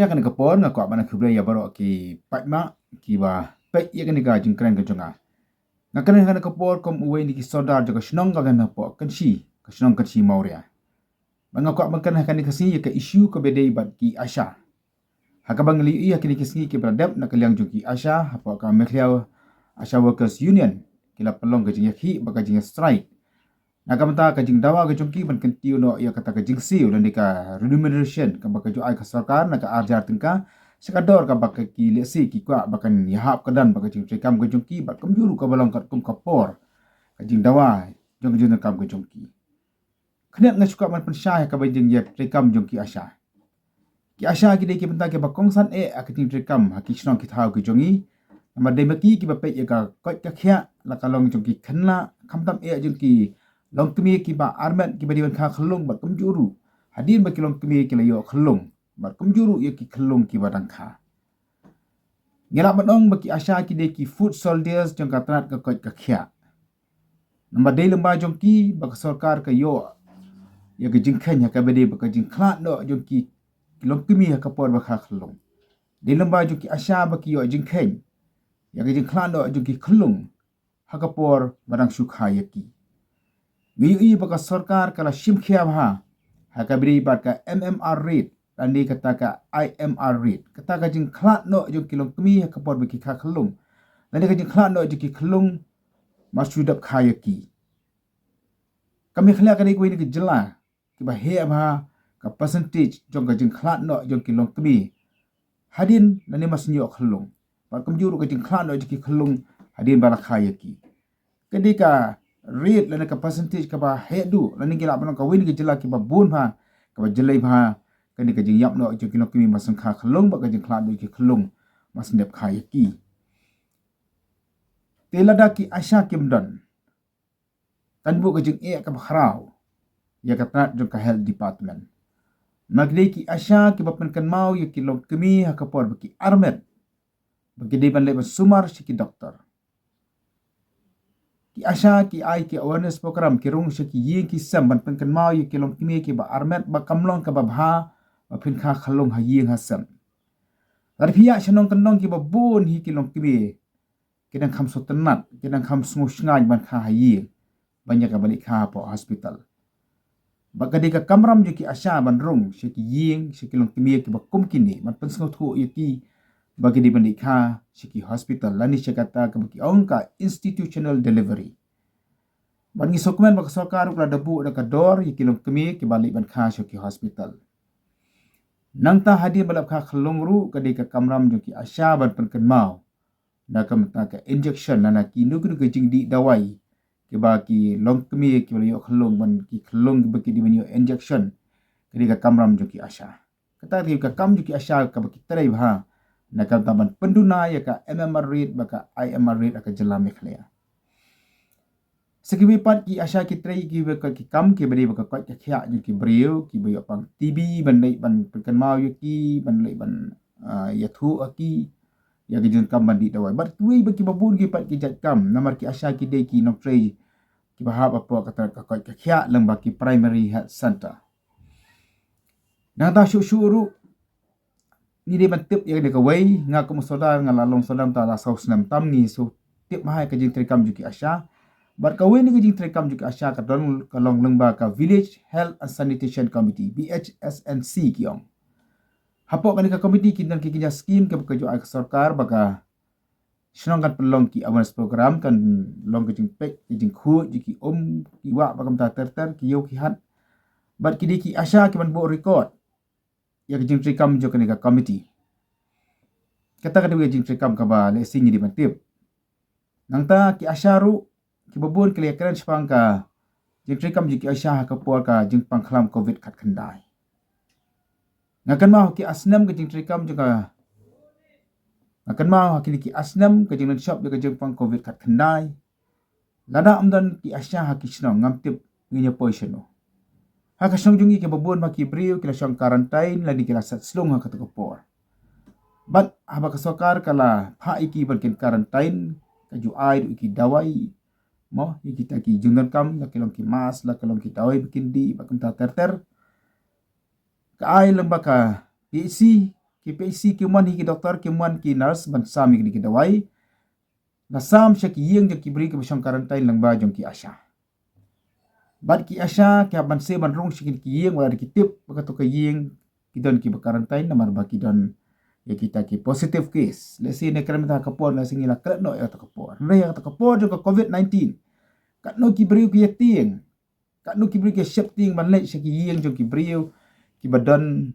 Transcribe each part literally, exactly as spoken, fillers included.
Ïa kane ka por nga kwah ban khublei ïa baroh ki paidbah kiba peit ïa kane ka jingkren ka jong nga. Nga kren ha kane ka por kum uwei na ki sordar jong ka shnong kaba don hapoh Kynshi, ka shnong Kynshi Mawria. Bad nga kwah ban kren ha kane ka sngi ïa ka issue kaba dei bad ki ASHA. Ha kaba ngi la ïohi ha kine ki sngi kiba la dep na ka liang jong ki ASHA hapoh ka Meghalaya ASHA Workers Union ki la pynlong ka jingïakhih bad ka jingïastrike. Na ka bynta ka jingdawa ka jong ki ban kyntiew noh ïa kata ka jingsiew lane ka remuneration kaba ka ju ai ka sorkar na ka ar hajar tyngka sha ka dor kaba ki lehse ki kwah ba kan ïahap kyrdan bad ka jingtreikam ka jong ki bad kumjuh ruh kaba long katkum ka por ka jingdawa jong ka jingtreikam ka jong ki. Khyndiat nga shu kwah ban pynshai ha kaba jingïatreikam jong ki ASHA. Ki ASHA ki dei ki bynta kiba kongsan eh ha ka jingtreikam ha ki shnong ki thaw ki jong ngi. Namar dei ma ki kiba peit ïa ka koit ka khiah, la ka long jong ki khynnah, khamtam eh jong ki longkmie kiba armet kiba dei ban kha khyllung bad kumjuh ruh hadien ba ki longkmie ki la ïoh khyllung bad kumjuh ruh ïa ki khyllung kiba dang kha. Ngi lah ban ong ba ki ASHA ki dei ki foot soldiers jong ka tnat ka koit ka khiah. Namar dei lyngba jong ki ba ka sorkar ka ïoh ïa ka jingkheiñ ha kaba dei bad ka jingkhlad noh jong ki longkmie ha ka por ba kha khyllung. Dei lyngba jong ki ASHA ba ki ïoh jingkheiñ ïa ka jingkhlad noh jong ki khyllung ha ka por ba dang shu kha ïa ki. Ngi ïohi ba ka sorkar ka la shim khia bha ha kaba dei bad ka MMR rate lane kata ka IMR rate, kata ka jingkhlad noh jong ki longkmie ha ka por ba ki kha khyllung lane ka jingkhlad noh jong ki khyllung mar shu dep kha ïa ki. Ka Meghalaya ka dei kawei na ki jylla kiba heh bha ka percentage jong ka jingkhlad noh jong ki longkmie hadien lane mar shu ïoh khyllung bad kumjuh ruh ka jingkhlad noh jong ki khyllung hadien ba la kha ïa ki. Ka dei ka rate lane ka percentage kaba heh duh lane ngi lah ban ong kawei na ki jylla kiba bun bha, kaba jyllei bha kane ka jingïap noh jong ki longkmie mar shu kha khyllung bad ka jingkhlad noh ki khyllung mar shu dep kha ïa ki. Te lada ki ASHA kim don, kan buh ka jingeh kaba khraw ïa ka tnat jong ka health department. Ma ki dei ki ASHA kiba pynkynmaw ïa ki longkmie ha ka por ba ki armet ba ki dei ban leit ban sumar sha ki doktor. Ki ASHA ki ai ki awareness program, ki rung sha ki ïing ki sem ban pynkynmaw ïa ki longkmie kiba armet ba kam long kaba bha ba phin kha khyllung ha ïing ha sem. Lada phi ïa sha nongkyndong kiba bun hi ki longkmie ki dang kham sngewtynnat, ki dang kham sngewshngaiñ ban kha ha ïing ban ïa kaba leit kha hapoh hospital. Bad ka dei ka kamram jong ki ASHA ban rung sha ki ïing, sha ki longkmie kiba kum kine ban pynsngewthuh ïa ki ba ki dei ban leit kha sha ki hospital lane sha kata kaba ki ong ka institutional delivery. Bad ngi sngewkmen ba ka sorkar ruh ka la da buh da ka dor ïa ki longkmie kiba leit ban kha sha ki hospital. Nangta hadien ba la kha khyllung ruh ka dei ka kamram jong ki ASHA ban pynkynmaw na ka bynta ka injection lane kino kino ki jingdih dawai kiba ki longkmie kiba la ïoh khyllung, ban ki khyllung kiba ki dei ban ïoh injection. Ka dei ka kamram jong ki ASHA. Kata ka dei ka kam jong ki ASHA kaba ki trei bha na ka bynta ban pynduna ïa ka MMR rate bad ka IMR rate ha ka jylla Meghalaya. Sa kiwei pat ki ASHA ki trei kiwei ki kam kiba dei bad ka koit ka khiah jong ki briew kiba ïoh pang TB, ban leit ban pynkynmaw ïa ki, ban leit ban, ah, ïathuh ha ki ïa ki jingkam ban dih dawai. Bad kiwei bad kiba bun kiwei pat ki jait kam, namar ki ASHA ki dei ki nongtrei kiba hap hapoh kata ka koit ka khiah lyngba ki primary health centre. Nangta shuh shuh ruh ngi dei ban tip ïa kane kawei, nga kum u sordar nga la long sordar mynta la saw snem tam, ngi shu tip bha ïa ka jingtreikam jong ki ASHA. Bad kawei na ka jingtreikam jong ki ASHA ka don, ka long lyngba ka Village Health and Sanitation Committee, VHSNC ki ong. Hapoh kane ka committee ki don ki kynja skim kaba ka ju ai ka sorkar ba ka shnong kan pynlong ki awareness program, kan long ka jingpeit, ka jingkhuid jong ki um, ki wah bad kumta ter ter, ki ïew ki hat. Bad ki dei ki ASHA ki ban buh record ïa ka jingtreikam jong kane ka committee. Kata ka dei ka jingtreikam kaba lehse ngi dei ban tip. Nangta ki ASHA ruh kiba bun ki la ïakren shaphang ka jingtreikam jong ki ASHA ha ka por ka jingpang khlam Covid khatkhyndai. Nga kynmaw ha ki ar snem ka jingtreikam jong ka, nga kynmaw ha kine ki ar snem ka jinglynshop jong ka jingpang Covid khatkhyndai. Lada ym don ki ASHA ha ki shnong ngam tip ngin ïa poi shano. Ha ka shnong jong ngi kiba bun bha ki briew ki la shong quarantine lane ki la set slung ha kato ka por. Bad haba ka sorkar ka la phah ïa ki ban kin quarantine, ka ju ai ruh ïa ki dawai, mo, ïa kita ki jingdonkam, la ki long ki mask, la ki long ki dawai ba kin dih bad kumta ter ter. Ka ai lyngba ka PHC, ki P H C kim wan hi ki doktor, kim wan ki nurse ban sam ïa kine ki dawai. La sam sha ki ïing jong ki briew kiba shong quarantine lyngba jong ki ASHA. Bad ki ASHA ki hap ban shu ban rung sha kine ki ïing, wat la ki tip ba kato ka ïing ki don kiba quarantine namar ba ki don ïa kita ki positive case. Lehse ne kren mynta ha ka por, lehse ngi la klet noh ïa kato ka por. Hynrei ïa kato ka por jong ka covid nineteen, katno ki briew ki ïa tieng, katno ki briew ki ïa sheptieng ban leit sha ki ïing jong ki briew kiba don,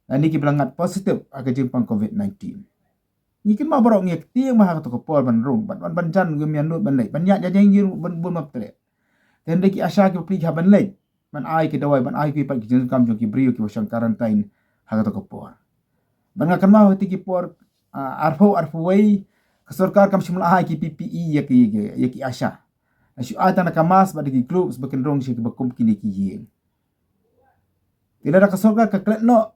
lane kiba la ngat positive ha ka jingpang covid nineteen. Ngi kynmaw baroh ngi ïa tieng ba ha kato ka por ban rung, ban, ban, ban jan ngim ïa nud ban leit, ban ïaid ïa jingïaroh ban bun map treh. Te hynrei ki ASHA kiba plie ki hap ban leit ban ai ki dawai, ban ai ki pat ki jingdonkam jong ki briew kiba shong quarantine ha kato ka por. Bad nga kynmaw ha kito ki por, ah, arphew, arphew wei, ka sorkar kam shym la ai ki P P E ïa ki, ïa ki, ïa ki ASHA. La shu ai tang da ka mask bad da ki gloves ba kin rung sha kiba kum kine ki ïing. Te lada ka sorkar ka klet noh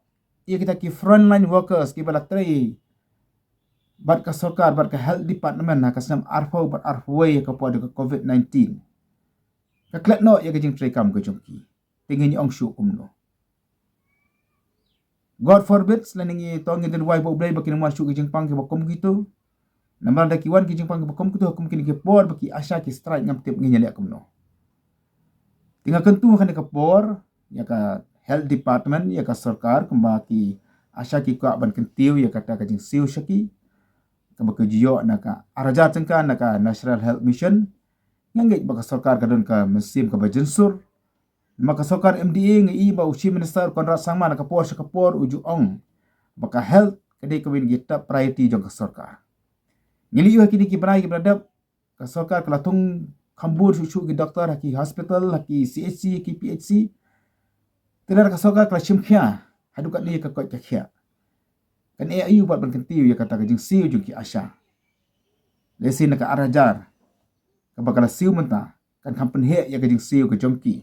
ïa kita ki frontline workers kiba la trei bad ka sorkar bad ka health department ha ka snem arphew bad arphew wei ha ka por jong ka covid nineteen, ka klet noh ïa ka jingtrei kam ka jong ki, te ngin ong shuh kumno? God forbid, lane ngi to ngin duwai ba U Blei ba kin ym wan shuh ki jingpang kiba kum kito. Namar lada ki wan ki jingpang kiba kum kito ha kum kine ki por ba ki ASHA ki strike, ngam tip ngin ïa leh kumno. Te nga kyntu ha kane ka por ïa ka health department, ïa ka sorkar, kumba ki ASHA ki kwah ban kyntiew ïa kata ka jingsiew sha ki, kaba ki ju ïoh na ka ar hajar tyngka na ka National Health Mission. Nga ngeit ba ka sorkar ka don ka mynsiem kaba jynsur. Namar ka sorkar M D A, nga i ba u Chief Minister Conrad Sangma na ka por sha ka por u ju ong ba ka health ka dei kawei na ki top priority jong ka sorkar. Ngi la ïohi ha kine ki bnai kiba la dep, ka sorkar ka la thung kham bun shuh shuh ki doktor ha ki hospital, ha ki C H C, ha ki P H C. Te lada ka sorkar ka la shim khia haduh katne ïa ka koit ka khiah, kan ïa aïu pat ban kyntiew ïa kata ka jingsiew jong ki ASHA? Lehse na ka ar hajar kaba ka la siew mynta kan kham pynheh ïa ka jingsiew ka jong ki.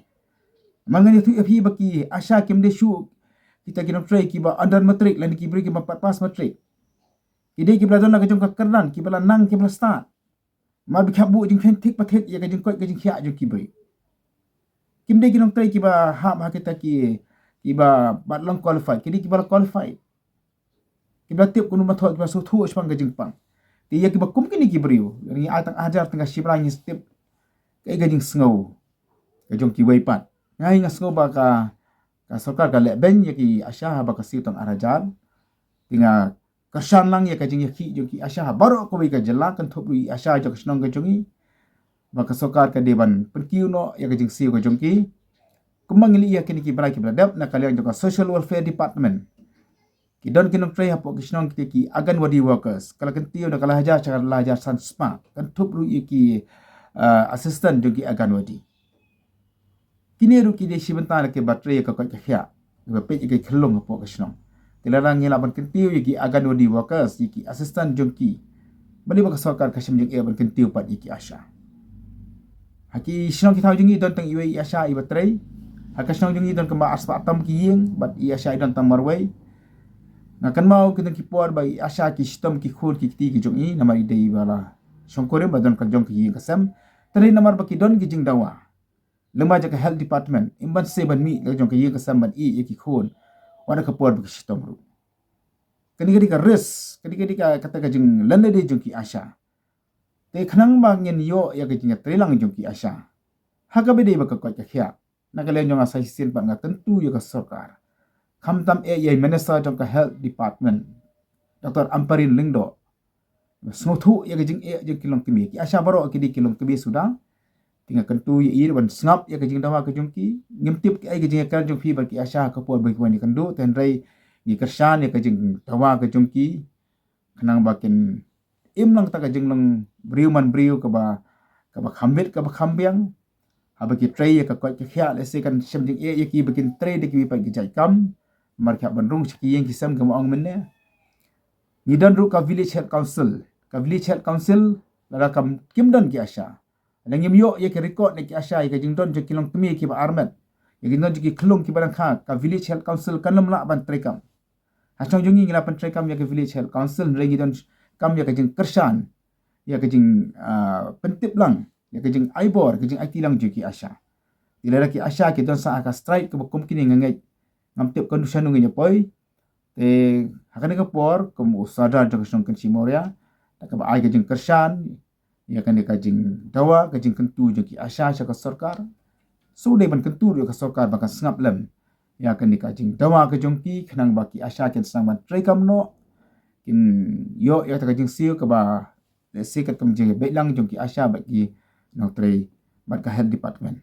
Namar ngan ïathuh ïa phi ba ki ASHA kim dei shuh kita ki nongtrei kiba under matric lane ki briew kiba pat pass matric. Ki dei kiba la don la ka jong ka kyrdan, kiba la nang, kiba la stad. Namar ba ki hap buh jingkheiñ thik pa thik ïa ka jingkoit ka jingkhiah jong ki briew. Kim dei ki nongtrei kiba hap ha kita ki, kiba pat long qualified, ki dei kiba la qualified, kiba la tip kumno ban thoh, kiba sngewthuh shaphang ka jingpang. Te ïa kiba kum kine ki briew, ngi ai tang ar hajar tyngka shibnai, ngi tip kaei ka jingsngew ka jong kiwei pat. Nga hi nga sngew ba ka, ka sorkar ka leh beiñ ïa ki ASHA haba ka siew tang ar hajar. Te nga kyrshan lang ïa ka jingïakhih jong ki ASHA ha baroh kawei ka jylla, kynthup ruh ïa ki ASHA jong ka shnong ka jong ngi, ba ka sorkar ka dei ban pynkiew noh ïa ka jingsiew ka jong ki. Kumba ngi la ïohi ha kine ki bnai kiba la dep, na ka liang jong ka Social Welfare Department ki don ki nongtrei hapoh ki shnong, kita ki Anganwadi workers, ka la kyntiew na ka lai hajar sha ka lai hajar san spah, kynthup ruh ïa ki, ah, assistant jong ki Anganwadi. Kine ruh ki dei shi bynta na kiba trei ïa ka koit ka khiah, kiba peit ïa ka khyllung hapoh ka shnong. Te lada ngi lah ban kyntiew ïa ki Anganwadi workers, ïa ki assistant jong ki, balei ba ka sorkar ka shem jingeh ban kyntiew pat ïa ki ASHA? Ha ki shnong ki thaw jong ngi don tang iwei i ASHA iba trei. Ha ka shnong jong ngi don kumba ar spah tam ki ïing, bad i ASHA i don tang marwei. Nga kynmaw ki don ki por ba i ASHA ki shitom ki khun ki kti ki jong ngi, namar i dei iba la shongkurim, ba don ka jong ka ïing ka sem. Te dei namar ba ki don ki jingdawa lyngba jong ka health department, im banse ban mih la ka jong ka ïing ka sem ban ïeh ïa ki khun wat ha ka por ba ki shitom ruh. Kane ka dei ka risk, kane ka dei ka, kata ka jinglehniam jong ki ASHA. Te khnang ba ngin ïoh ïa ka jingïatreilang jong ki ASHA ha kaba dei bad ka koit ka khiah, na ka liang jong nga sa shisien pat nga kyntu ïa ka sorkar, khamtam eh ïa i Minister jong ka Health Department, Doctor Ampareen Lyngdoh, sngewthuh ïa ka jingeh jong ki longkmie. Ki ASHA baroh ki dei ki longkmie suda. Te nga kyntu ïa i ban sngap ïa ka jingdawa ka jong ki. Ngim tip kaei ka jingïakren jong phi bad ki ASHA ha ka por ba ki wan ïakynduh, te hynrei ngi kyrshan ïa ka jingdawa ka jong ki, khnang ba kin im lang kata ka jinglong briew man briew kaba, kaba kham bit kaba kham biang. Haba ki trei ïa ka koit ka khiah, lehse kan shem jingeh ïa ki ba kin trei da kiwei pat ki jait kam, namar ki hap ban rung sha ki ïing ki sem, kumba ong mynne. Ngi don ruh ka Village Health Council. Ka Village Health Council, lada kam, kim don ki ASHA, lada ngim ïoh ïa ki record na ki ASHA ïa ka jingdon jong ki longkmie kiba armet, ïa ka jingdon jong ki khyllung kiba dang kha, ka Village Health Council kan ym lah ban treikam. Ha shnong jong ngi ngi la pyntreikam ïa ka Village Health Council, hynrei ngi donkam ïa ka jingkyrshan, ïa ka jing, ah, pyntip lang, ïa ka jingaibor, ka jingaiti lang jong ki ASHA. Te lada ki ASHA ki don sa ha ka strike kaba kum kine, nga ngeit, ngam tip kan dei shano ngin ïa poi. Te ha kane ka por kum u sordar jong ka shnong Kynshi Mawria, da kaba ai ka jingkyrshan ïa kane ka jingdawa, ka jingkyntu jong ki ASHA sha ka sorkar. Shu dei ban kyntu ïa ka sorkar ba kan sngap lem ïa kane ka jingdawa ka jong ki, khnang ba ki ASHA kin sdang ban treikam noh, kin ïoh ïa kata ka jingsiew kaba lehse kat kam jingïabeit lang jong ki ASHA bad ki nongtrei bad ka health department.